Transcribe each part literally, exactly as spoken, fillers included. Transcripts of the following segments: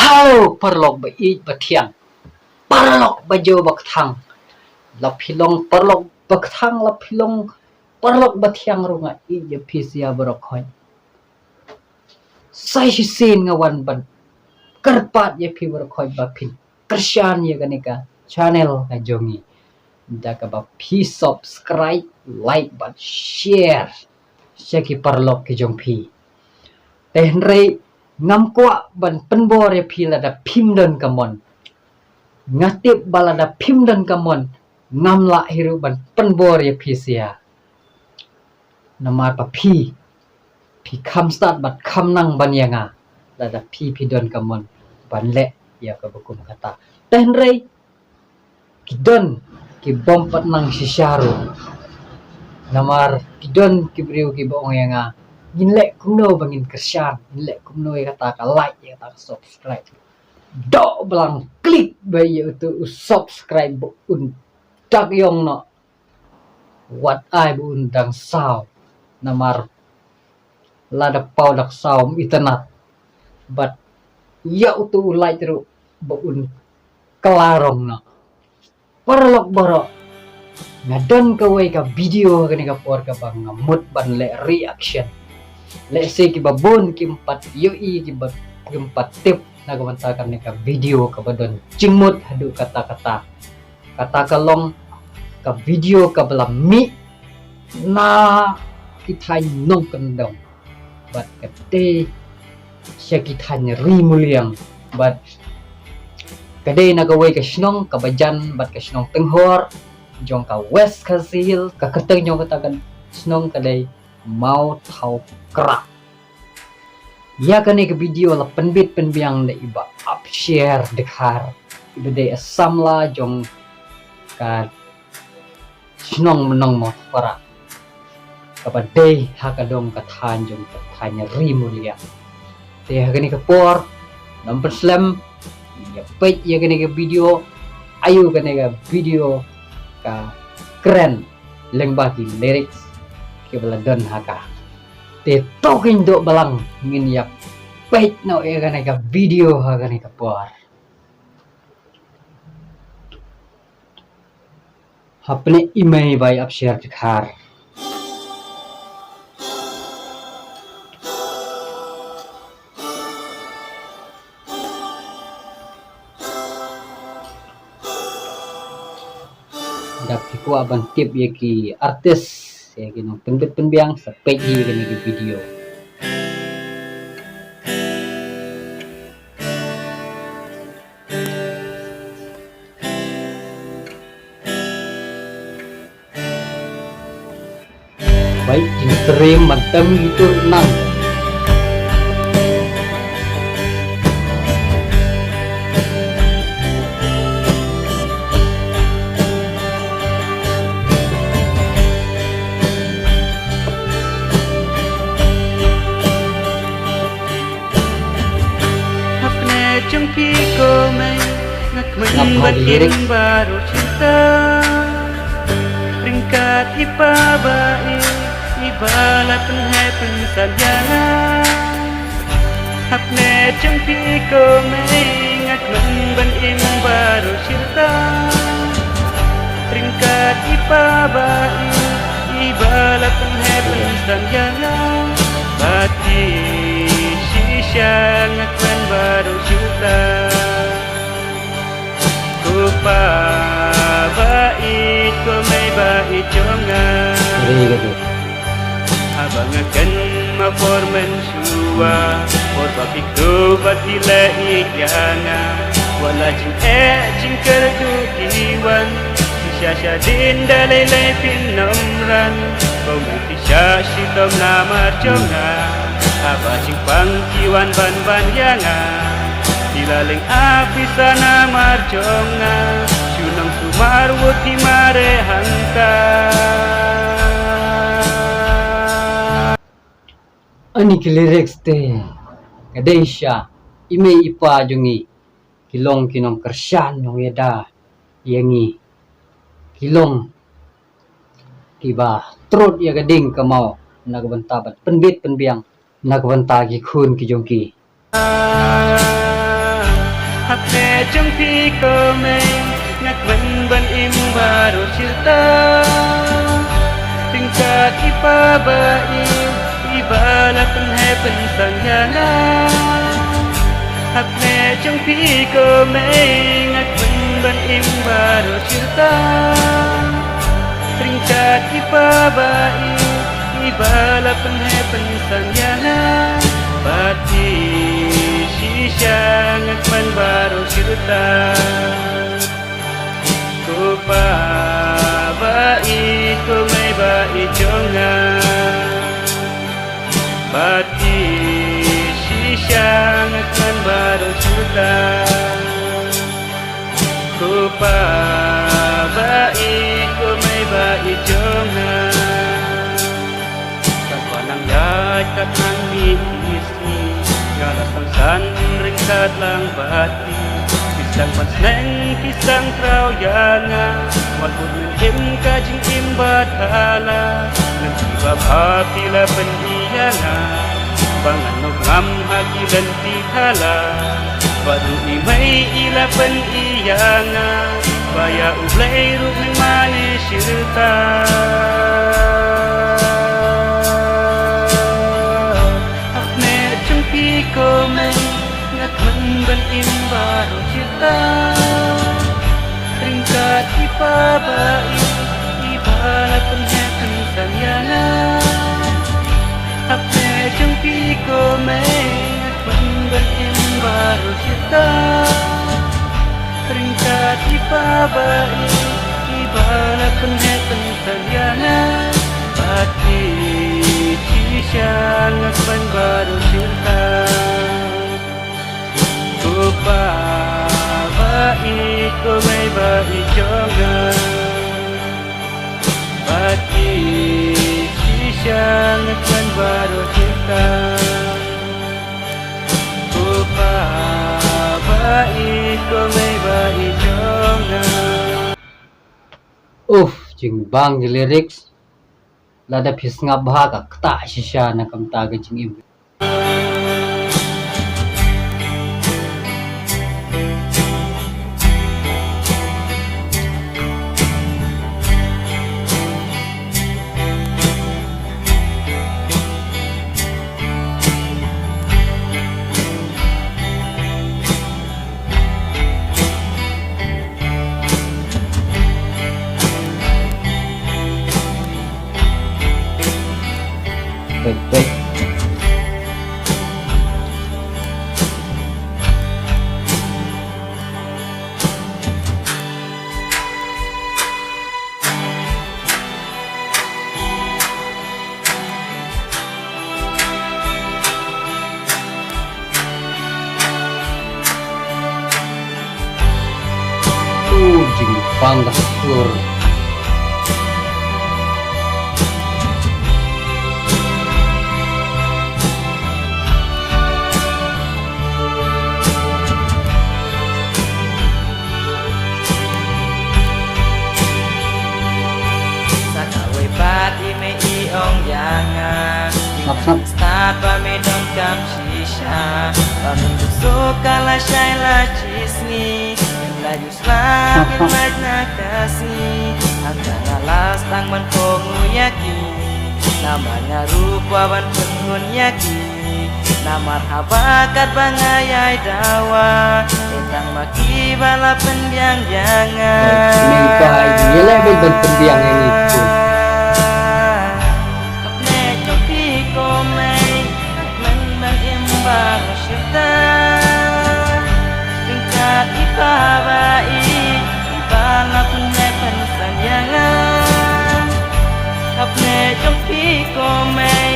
Aw, paralok ba ïeit ba thiang, paralok ba jaw ba kthang, la phi long paralok ba kthang, la phi long paralok ba thiang ruh nga ïeit ïa phi shisha baroh khoit. Sa shisien nga wan ban kyrpad ïa phi baroh khoit ba phin kyrshan ïa kane ka channel ka jong ngi da kaba phi subscribe, like bad share sha ki paralok ki jong phi. Te hynrei ngam kwah ban pynbor ïa phi lada phim don ka mon. Nga tip ba lada phim don ka mon ngam lah hi ruh ban pynbor ïa phi shisha. Namar ba phi, phi kham stad bad kham nang ban ïa nga lada phi, phi don ka mon ban leh ïa kaba kum kata. Te hynrei ki don ki bym pat nang shisha ruh. Namar ki don ki briew kiba ong ïa nga, ngin leh kumno ba ngin kyrshan, ngin leh kumno ïa kata ka like, ïa kata ka subscribe. Doh ba lang klik ba ïa uto u subscribe ba un dak ïong noh. Wat ai ba un dang saw. Namar lada paw dak saw ym itynnad. Bad ïa uto u like ruh ba un kylla rong noh. Paralok baroh, nga don kawei ka video ha kane ka por kaba nga mut ban leh reaction. Lehse kiba bun kim pat ïohi, kiba kim pat tip na ka bynta kane ka video kaba don jingmut haduh katta katta. Kata ka long ka video kaba la mih na ki thaiñ nongkyndong bad ka dei sha ki thaiñ ri muliang bad ka dei na kawei ka shnong kaba jan bad ka shnong Tynghor jong ka West Khasi Hills. Ka kyrteng jong kata ka shnong ka dei Mawthawkra. Ïa kane ka video la pynbit pynbiang da i Bah Upshare Dkhar, iba dei samla jong ka shnong Nongmawthawkra kaba dei ha ka dong ka thaiñ jong ka thaiñ ri muliang. Te ha kane ka por, ym pynslem, ïa peit ïa kane ka video, aiu kane ka video ka kren lyngba ki lyrics kiba la don ha ka. Te to ngin duh ba lang, ngin ïa peit noh ïa kane ka video ha kane ka por. Hapdeng i mei Bah Upshare Dkhar. Da phi kwah ban tip ïa ki artist, ïa ki nongpynbit pynbiang, sa peit hi ïa kane ka video. Bai jingtriem ban tem ïa ki tur nang. Hapdeng jong phi ko mei, nga kmen ban im baroh shirta. Ryngkat i pa ba ïeit, iba la pynheh pynsan ïa nga. Hapdeng jong phi ko mei, nga kmen ban im baroh shirta. Ryngkat i pa ba ïeit, iba la pynheh pynsan ïa nga. Bad phi shisha nga kmen baroh shirta. Ko pa ba ïeit, ko mei ba ïeit jong nga. Very good. Haba nga kynmaw por mynshuwa, por ba phi kdew bad phi la ïeit ïa nga. Wat la jingeh jingkyrduh ki wan, shisha shadien da lei lei phin ym ran. Ko mei phi shah shitom namar jong nga. Haba jingpang ki wan ban ban ïa nga, phi la lyngngoh pisa namar jong nga. Shu nongsumar wut hi mareh hangta. Ani ki lyrics te ka dei sha i mei i pa jong ngi, ki long ki nongkyrshan nongïada ïa ngi, ki long kiba trud ïa ka ding ka maw na ka bynta ban pynbit pynbiang na ka bynta ki khun ki jong ki. Hapdeng jong phi ko mei, nga kmen ban im baroh shirta. Ryngkat i pa ba i, i ba la pynheh pynsan ïa nga. Hapdeng jong phi ko mei, nga kmen ban im baroh shirta. Ryngkat i pa ba i, i ba la pynheh pynsan ïa nga. Bad i shisha nga kmen baroh shirta. Ko pa ba i, ko mei ba i jong nga. Bad i shisha nga kmen baroh shirta. Ko pa ba i, ko mei ba i jong nga. Sa ka nang ïaid kat nang mih ki sngi, nga la sngewsan ryngkat lang bad phi. Phi sdang ban sneng, phi sdang khraw ïa nga. Wat bud mynsiem ka jingim ba thala. Ngan sngewbha ba phi la pyni ïa nga ba ngan nop ngam ha ki lynti thala. Bad ruh i mei i la pyni ïa nga ba ïa U Blei ruh ngan mane shirta. Hapdeng jong phi ko mei, nga kmen ban im baroh shirta. Ryngkat i pa ba i, i ba la pynheh pynsan ïa nga. Hapdeng jong phi ko mei, nga kmen ban im baroh shirta. Ryngkat i pa ba i, i ba la pynheh pynsan ïa nga. Bad i shisha nga kmen baroh shirta. Ko pa ba i, ko mei ba i jong nga. Bad i shisha nga kmen baroh shirta. Ko pa ba i, ko mei ba i jong nga. Uff, jingbang ki lyrics. Lada phi sngap bha ka ktah shisha na ka bynta ka jingim. Peit, peit. U jingbang ka sur. Sa kawei pat i mei i ong ïa nga. Sngap, sngap. Stad ba me donkam shisha. Ba me duk suk ka lashai lashisngi. Lait u slap, lait na ka sngi. Hangta nga la sdang ban kohnguh ïa ki. Namar nga ruh kwah ban pynhun ïa ki. Namar haba katba nga ïai dawa, eh tang ma ki ba la pynbiang ïa nga. Ngi pa, ngi leh beit ban pynbiang ïa ngi. Hapdeng jong phi ko mei, kmen ban im baroh shirta. Ryngkat i pa ba i, i ba la pynheh pynsan ïa nga. Hapdeng jong phi ko mei,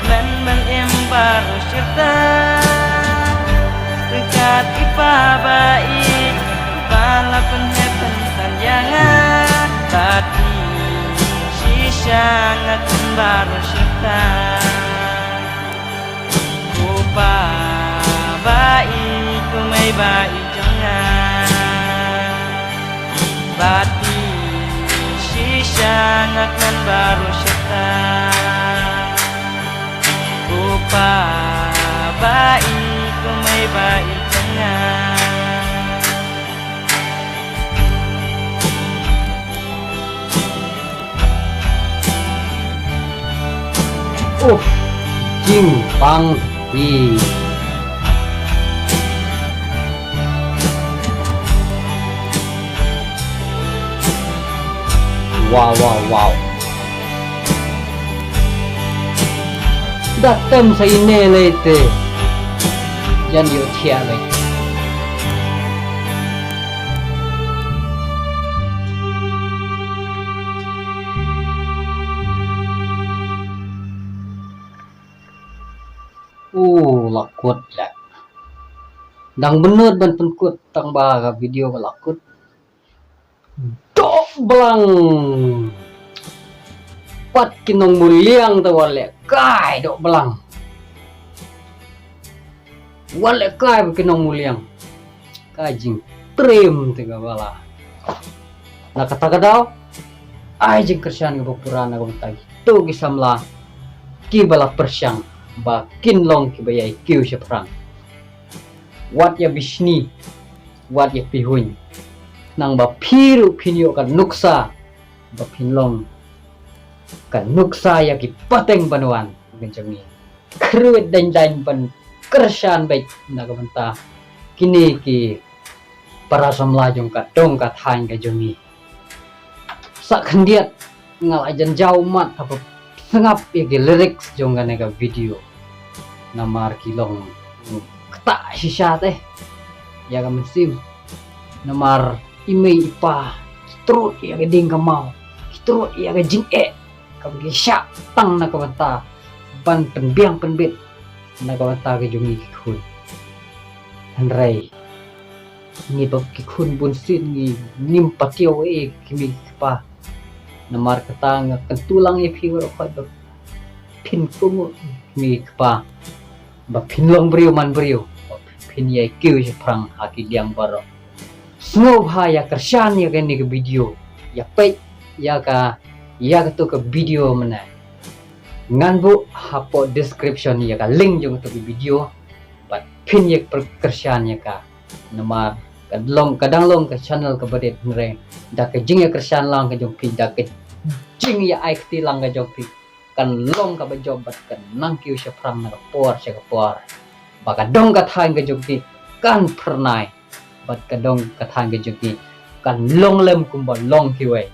kmen ban im baroh shirta. Ryngkat i pa ba i, i ba la pynheh pynsan ïa nga. Bad i shisha nga kmen baroh shirta. Ko pa ba i, ko mei ba i jong nga. Bad i shisha nga kmen baroh shirta. Ko pa ba i, ko mei ba i jong nga. Uf, jingpang hi. Wow, wow, wow. Da tem sa ine lei te. Jan ïoh thiah lei. U la kut leh. Dang bynnud ban pynkut tang ba ka video ka la kut. Doh blang. Pat ki nongmuliang te wat leh kai doh blang. Wat leh kai ba ki nongmuliang. Ka jingtriem te ka bala. Na kata ka daw, ai jingkyrshan kaba pura na ka bynta kito ki samla kiba la pyrshang ba kin long kiba ïai kiew shaphrang. Wat ïa bishni, wat ïa pihuiñ. Nang ba phi ruh phin ïoh ka nuksa ba phin long ka nuksa ïa ki pateng ban wan ka jong ngi. Kyrwit dang dang ban kyrshan beit na ka bynta kine ki para samla jong ka dong ka thaiñ ka jong ngi. Sa khyndiat nga la jan jaw mat haba sngap ïa ki lyrics jong kane ka video. Namar ki long kata shisha te ïa ka mynsiem. Namar i mei i pa ki trud ïa ka ding ka maw, ki trud ïa ka jingeh kaba ki shah tang na ka bynta ban pynbiang pynbit na ka bynta ka jong ngi ki khun. Hynrei ngi ba ki khun bunsien ngi ngim patiaw ei ki mei ki pa. Namar kata nga kyntu lang ïa phi baroh khoit ba phin kohnguh ki mei ki pa, ba phin long briew man briew, ba phin ïai kiew shaphrang ha ki liang baroh. Sngewbha ïa kyrshan ïa kane ka video, ïa peit ïa ka, ïa kato ka video mynne. Ngan buh hapoh description ïa ka link jong kato ka video bad phin ïa kyrshan ïa ka. Namar ka long, ka dang long ka channel kaba rit, hynrei da ka jingïakyrshan lang ka jong phi, da ka jingïa ai kti lang ka jong phi, kan long kaba jop bad kan nang kiew shaphrang na ka por sha ka por. Ba ka dong ka thaiñ ka jong phi kan phyrnai bad ka dong ka thaiñ ka jong phi kan long lem kumba long kiwei.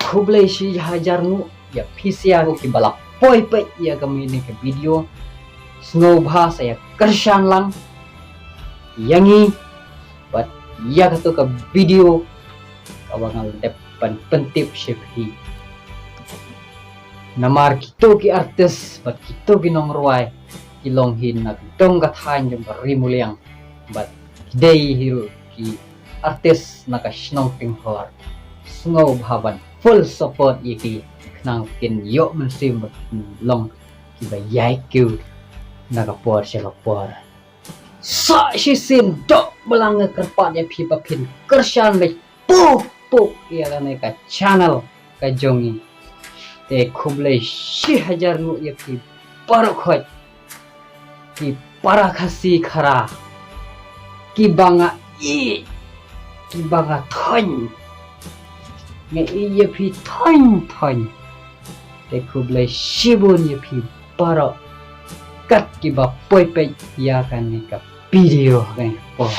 Khublei shi hajar nguh ïa phi sa ïa kiba la poi peit ïa kane ka video. Sngewbha sa ïa kyrshan lang ïa ngi bad ïa kato ka video kaba nga la dep ban pyntip sha phi. Namar kito ki artist bad kito ki nongrwai ki long hi na ka dong ka thaiñ jong ka Ri Muliang bad ki dei hi ruh ki artist na ka shnong Tinghor. Sngewbha ban full support ïa ki khnang kin ïoh mynsiem bad kin long kiba ïai kiew na ka por sha ka por. Sa shisien doh blang nga kyrpad ïa phi ba phin kyrshan beit puh puh ïa kane ka channel ka jong ngi. Te khublei shi hajar nguh ïa phi baroh khoit ki para Khasi Khara kiba nga ïeit, kiba nga thoiñ. Nga ïeit ïa phi thoiñ thoiñ. Te khublei shibun ïa phi baroh kat kiba poi peit ïa kane ka video kane ka por.